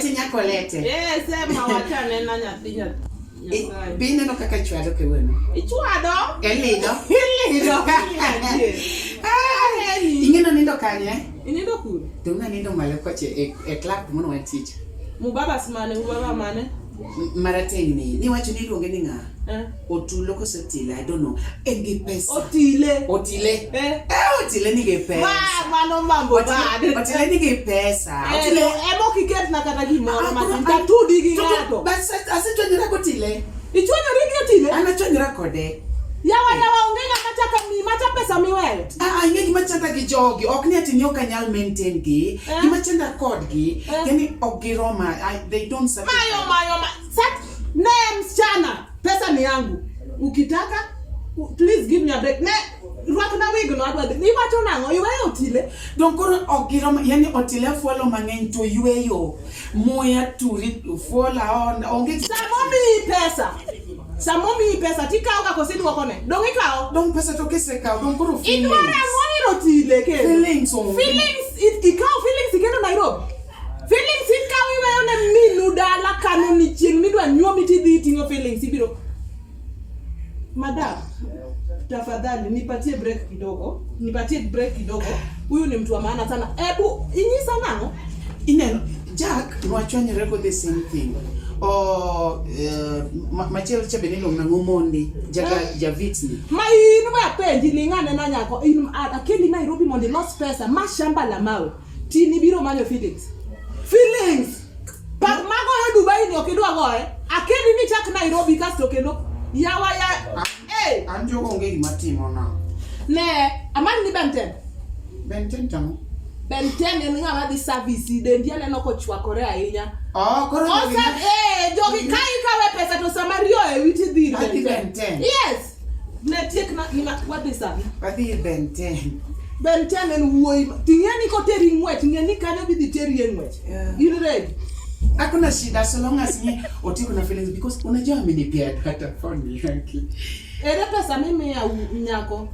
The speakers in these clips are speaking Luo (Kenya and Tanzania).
ti nyako lete. Eh, sema wacha nena nyathi Nyasaye. Be ineno kaka ichwado kawuono? Ichwado? Elido. Elido. Ah, Ing'e nanindo kanye? Inindo kure? To nanindo malo kocha e club mono wantiche. Mubaba mane, mubaba mane? Marateng' ni, niwacho ni iluonge ni ng'a? Eh. Otulo koso Otile, I don't know. En gi pesa. Otile. Otile. Eh. Eh, Otile nigi pesa. Ma, mano mambo bad. Otile nigi pesa. Eh, Otile. ema ok iketna kata gimoro Ah, matin. koro- Tatudi gi To- to- ng'ato. But asechwanyora gotile. Ichwanyori gi Otile? An achwanyora kode. Yawa yawa onge ng'ama chaka mi macha pesa miweyo. Ah, ing'e gima chanda gi jogi. Ok ni ati ni ok anyal maintain gi. Eh. Gima chanda kodgi. Eh. Yani ok giroma. They don't satisfy. Mayo mayo ma sat ne msichana pesa ni yangu. Ukitaka please give me a break. Ne rwakna wig no adwa dhi. Iwacho nang'o? Iweyo Otile? Dong koro ok giroma. Yani Otile fuolo mang'eny to yweyo. Muya turi fuola on onge. Sama omiyi pesa. Sama omiyi pesa tikawo ka koso idwokone. Dong ikawo. Dong pesa to kisekawo dong koro feelings. Idwaro ang'o ir Otile kendo? Feelings onge. Feelings ikawo feelings ikendo Nairobi. Feelings ikawo iweyo ne minu dala kano ni chieng' midwa nyuomi tidhi iting'o feelings ibiro. Madam, tafadhali nipatie break kidogo. Nipatie break kidogo. Huyu ni mtu wa maana sana. Ebu inyisa nang'o? Ineno, Jack nwachwanyore go the same thing. O machielo cha bende iluongo nang'o Mondi, jaga javitni. Ma in we apenji ling'ane na nyako in akeli Nairobi mondo ilos pesa ma shamba la mawe. Tini biro manyo feelings. Feelings. Pak magoyo Dubai ni ok idwa goye. Akeli ni chak Nairobi kasto kendo yawa ya eh An jogo onge gima timo na. Ne amani ni Ben 10. Ben 10 tang'o? Ben 10 en ng'ama dhi service dendi aneno kochwakore ahinya. Oh, koro jogi Osa eh jogi ka ikawe pesa to sama riyo e witi dhi ir Adhi Ben Ben 10. 10. Yes. Ne tiek na ni wadhi sani. Adhi ir Ben 10. Ben 10 en wuoyi ting'e ni koteri ng'wech ng'e ni kanyo bidhi teri e ng'wech. Yeah. In ready? Hakuna shida so long as ni Otiko na feelings because unajua amenipea data phone yake. Ere pesa mimiya nyako?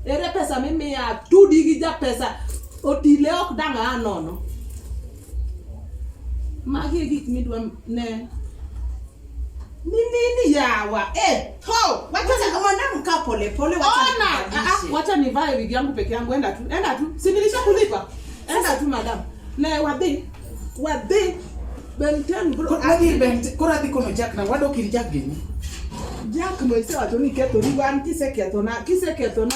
Ere pesa mimiya tudi gi ja pesa Otile ok dang' a nono. Magi e gik midwa ne. Ni nini yawa? Eh, ho, wacha Wacha madam kaa pole pole wacha Ona, nikubadilishe. wacha nivae wigi yangu peke yangu, enda tu, enda tu. Si nilisha kulipa. Enda tu madam. Ne wadhi. Wadhi. Ben 10 bro. Koro adhi ir Ben 10, koro adhi kono Jack na wadok ir Jack gini. Jack no isewacho ni ikethori wan kisekethona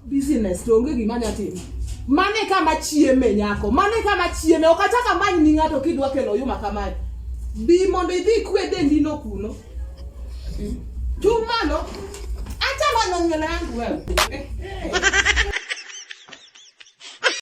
business to onge gima anya timo. Mane kama chieme nyako, mane kama chieme. Ok achak amany ni ng'ato kidwa kelo yuma kamae. Bi mondo idhi ikwe dendi no kuno. Chung' malo. Acha manyo nywele yangu wewe.